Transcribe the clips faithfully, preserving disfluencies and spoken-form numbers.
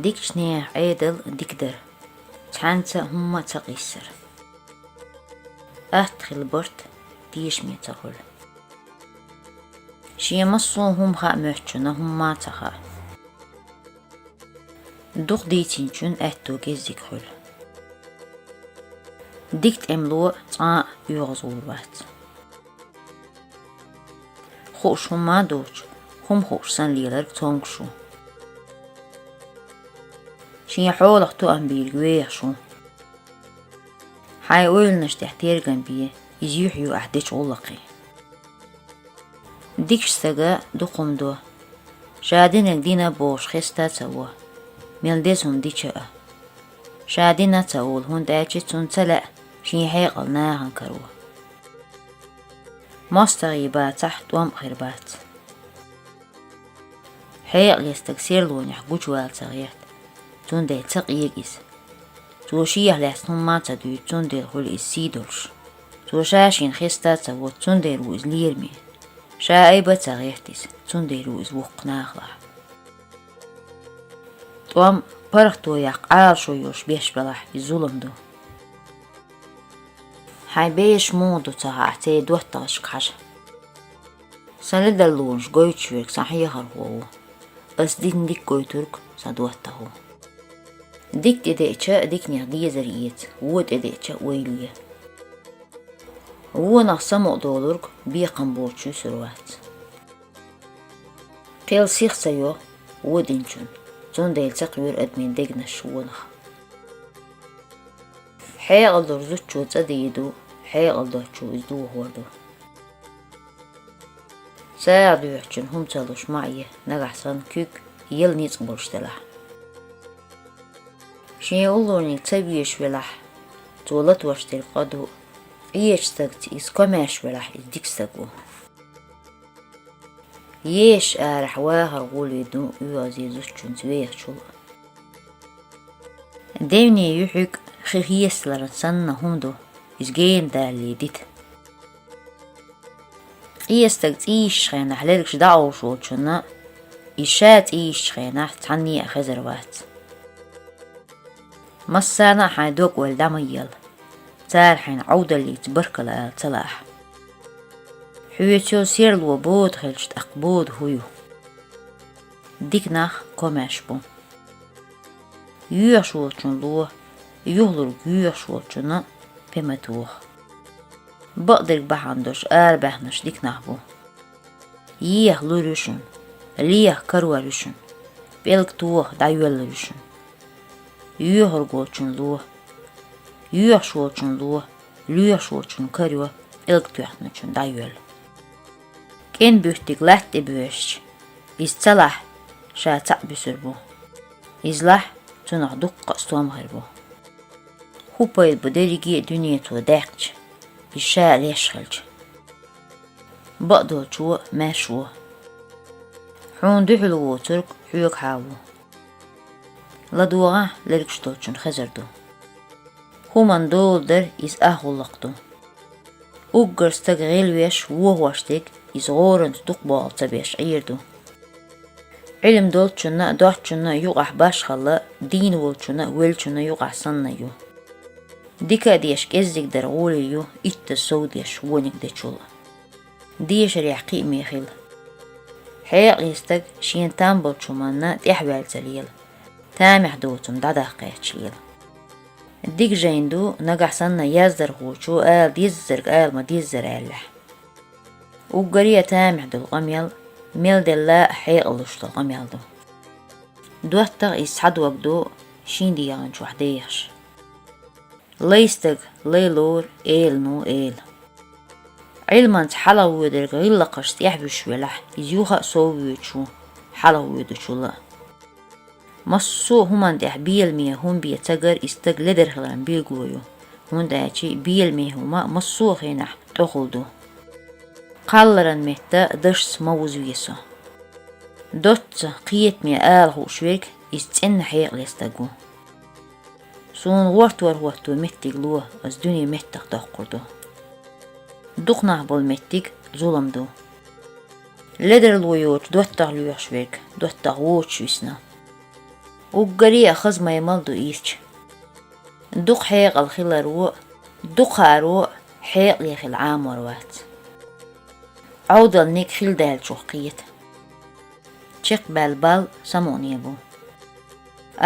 Дикача наьха Ӏедал дика дар, цхьаьнца хӀумма а ца къийсар. Атта хила барт тешаме ца хуьлу. Шен массо а хӀума хаа моьттучунна хӀумма а ца хаьа. Дукха дийцинчун аьтто кӀеззиг хуьлу. Дика тӀемало цкъа а оьгӀаз гӀур вац. Хууш хӀумма а доцуш, хӀума хууш санна леларг цомгуш ву. Шен хьолах тоам бийриг вехаш ву. Хьайн ойланаш тӀехь тергам бе, иза юьхь ю ахь дечу гӀуллакхийн. Дикачу стага дукха хӀума до. Ша динарг дина бохуш хеста а ца во, мел деза хӀума дича а. Ша дина а ца олу, хӀунда аьлча цунна ца лаьа шен хьекъал нахана каро. МостагӀий бацахь, тӀом а хир бац. Хьекъале стаг серлонехь гучувала ца гӀерта, цундела ца къега иза. Цо шех лаьцна хӀумма а ца дуьйцу, цундела хуьлу иза сий долуш. Цо ша-шена хеста а ца воцу, цундела ву иза лераме. Ша айба а ца гӀерта иза, цундела ву иза воккха нахалахь. ТӀом паргӀато яккха Ӏалашо йолуш беш белахь, иза зулам ду. Хьайн бераш муха ду ца хаахь, церан доттагӀашка хьажа. Сан ледарлонаш гойтуш верг сан хьехархо ву. Ас дин дика гойтург сан доттагӀа ву. Дика тӀедеъча, диканех дезар эца, вон тӀедеъча, ойла е. Вонах самукъадолург бекхам боцуш вуьсур вац. Кхел сих ца йо вон динчун, цундела ца кхоьру адамийн дегнаш вонах. Хьекъал долу зудчо цӀа дийр ду, хьекъал доцчо иза дохор ду. СагӀа доьхучун хӀума ца луш ма Ӏе, нагахь санна куьг яла ницкъ болуш делахь. Шен уллорниг ца везаш велахь, цо латош дерг къа ду, къечу стагца иза комаьрша велахь, иза дика стаг ву. Ешаш арахь вахар гӀоле ду оьгӀазе зудчуьнца вехачул а. Девне юьхьиг хи хесталаран санна хӀума ду, иза гена далале дита. Къе стаг цӀийшачу хенахь лергаш дӀаовшочунна, иза ша цӀийшачу хенахь цхьанне а хезар вац. Массарна а хьайн дог-ойла дӀа ма елла, цара хьайна Ӏовдаллица баркалла ала ца лаахь. Хьоьца йолу серло бода хилча, тӀаккха бода хӀун ю? Дика нах комаьрша бу. Йоьхуш волчун ло, юхалург йоьхуш волчунна пе ма тоха. Бакъдерг бахьана долуш арабаьхнарш дика нах бу. Еха лур ю шуна, леха карор ю шуна, пӀелг тоха дӀайоьллур ю шуна. Йоьхург волчун ло, йоьхуш волчун ло, лоьхуш волчун каро, пӀелг тоьхначун дӀайоьлла. КӀен буьттиг латта тӀе боьшча, иза ца лахь, ша цхьаъ буьсур бу. Иза лахь, цунах дуккха а стом хир бу. ХӀун пайда бу дерриге а дуьне цо даьккхича, иза ша а леш хилча? Бакъдолчо маьрша во. Хьуна дуьхьал воцург хьоьгахьа ву. ЛадогӀахь, лергаш долчун хезар ду. ХӀуманна дола дар иза ах гӀуллакх ду. Уггар стаг гӀелвеш, вохош дерг иза гӀоранца дукха бохал ца беш Ӏийр ду. Ӏилма долчунна а, доцчунна а юкъахь башхалла, дийна волчунна а, веллачунна а юкъахь санна ю. Дика а деш, кӀеззиг дар гӀоле ю, иттаза сов деш вониг дечул а. Дешарехь кхиаме хила. Хьекъале стаг шена там болчу хӀуманна тӀаьхьаваьлла ца лела, тамехь доцург дӀадаккха гӀерташ лела. Дика жайна ду, нагахь санна яздархочо ала деззарг ала ма деззара аьллехь. Уггаре а тамехь долу къамел, мел делла а хьекъал луш долу къамел ду. ДоттагӀа иза цхьа дог ду, шин дегӀан чохь дехаш. Лай стаг лай лору, эла ну эла. Ӏилманца хьалха воьдург гӀиллакхашца тӀаьхьа вуьсуш велахь, иза юха а сов воьдуш ву, хьалха воьдучул а. Массо а хӀуманна тӀехь беламе хӀума бен ца гар, и стаг ледар хиларан билгало ю, хӀунда аьлча беламе хӀума массо а хенахь тӀехула ду. Кхалларан метта дашца ма вузве со. Доцца, кхетаме ала хууш верг, иза цӀенна хьекъале стаг ву. Суна гӀортор хӀотто меттиг ло, ас дуьне меттах доккхур ду. Дукха нах болу меттиг зулам ду. Ледарло йоцу доттагӀа лоьхуш верг, доттагӀа воцуш висна. Уггаре а хаза маймал ду ирча. Дукха хьекъал хиларо, дукхаро хьекъале хила Ӏамор вац. Ӏовдал ниг хила даьллачух кхета. Чекхбаьлла бала самукъане бу.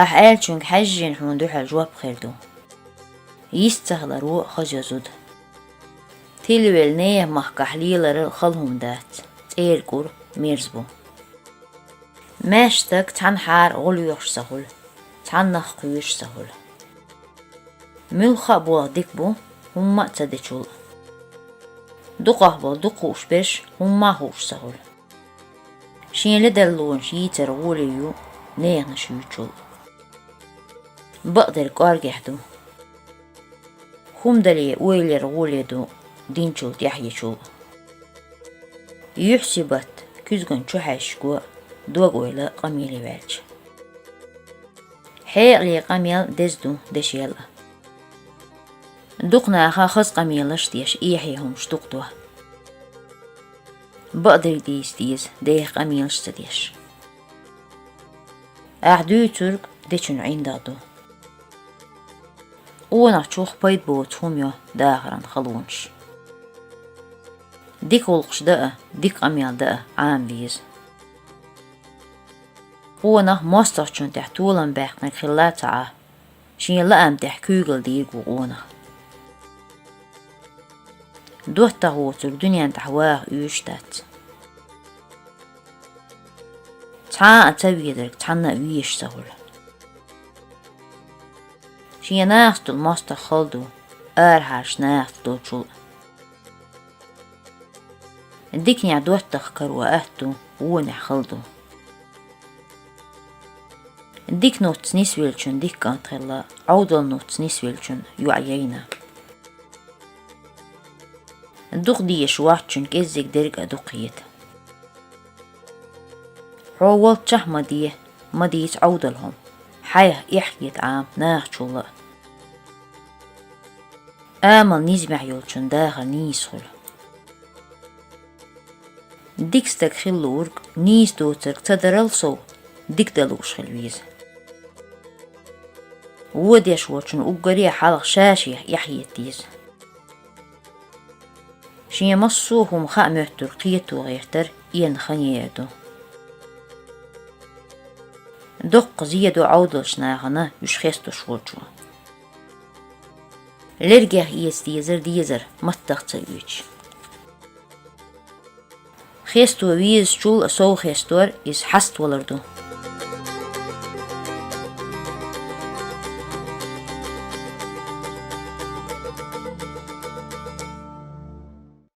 Ахь аьллачуьнга хьаьжжина хьуна дуьхьал жоп хир ду. Йист ца хиларо хаза йо зуда. Тилавелла нехан махкахь леларал хала хӀума дац, цӀера кӀур мерза бу. Маьрша стаг цхьанхьара гӀо лоьхуш ца хуьлу, цхьаннах кхоьруш ца хуьлу. Муьлхха а болх дика бу, хӀумма а ца дечул а. Дукхах болу дукха хууш берш хӀумма а хууш ца хуьлу. Шен ледарлонаш йийцар гӀоле ю, неханаш юьйцучул а. Бакъдерг кӀоргехь ду. ХӀума дале, ойла яр гӀоле ду, динчул тӀаьхьечул. Юьхь-сибат куьзган чу хьаьжча го, дог-ойла къамеле ваьлча. Хьекъале къамел деза ду дешел а. Дукха наха хаза къамелаш деш, эхье хӀумаш дукха до. Бакъдерг дийца деза, деха къамелаш ца деш. Ахь дуьйцург дечун ӀиндагӀ ду. Къонахчух пайда боцу хӀума йо дахаран халонаш. Дика гӀуллакхаш дан а, дика къамел дан а Ӏама веза. Къонах мостагӀчун тӀехь толам баьккхинарг хилла ца Ӏа, шен лаам тӀехь куьйгалла дийриг ву къонах. ДоттагӀа воцург дуьнен тӀехь ваха уьйш дац. Цхьа а ца везарг цхьанна а везаш ца хуьлу. Шен нахаца долу мостагӀа хала ду, арахьарчу нахаца долчул а. Диканехь доттагӀа каро атта ду, вонехь хала ду. Дика нуц нисвеллачун дика кӀант хилла, Ӏовдал нуц нисвеллачун йоӀ яйна. Дукха дезаш воцчун кӀеззиг дерг а дукха хета. Хьо волччахь ма де, ма дийца Ӏовдал хӀума, хьайх эхь хета Ӏама нахачул а. Амал низамехь йолчун дахар нийса хуьлу. Дика стаг хила луург нийса доцург ца дарал сов, дика дан лууш хила веза. Вон деш волчун уггаре а хьалха ша-шех эхь хета деза. Шен массо а хӀума хаа моьттург кхето гӀертар энна хан яр ду. Доккха зе до Ӏовдалчу нахана уьш хесташ волчо. Лергех эца дезар дезар, маттах ца оьцуш. Хесто везачул а сов хестор иза хьаставалар ду.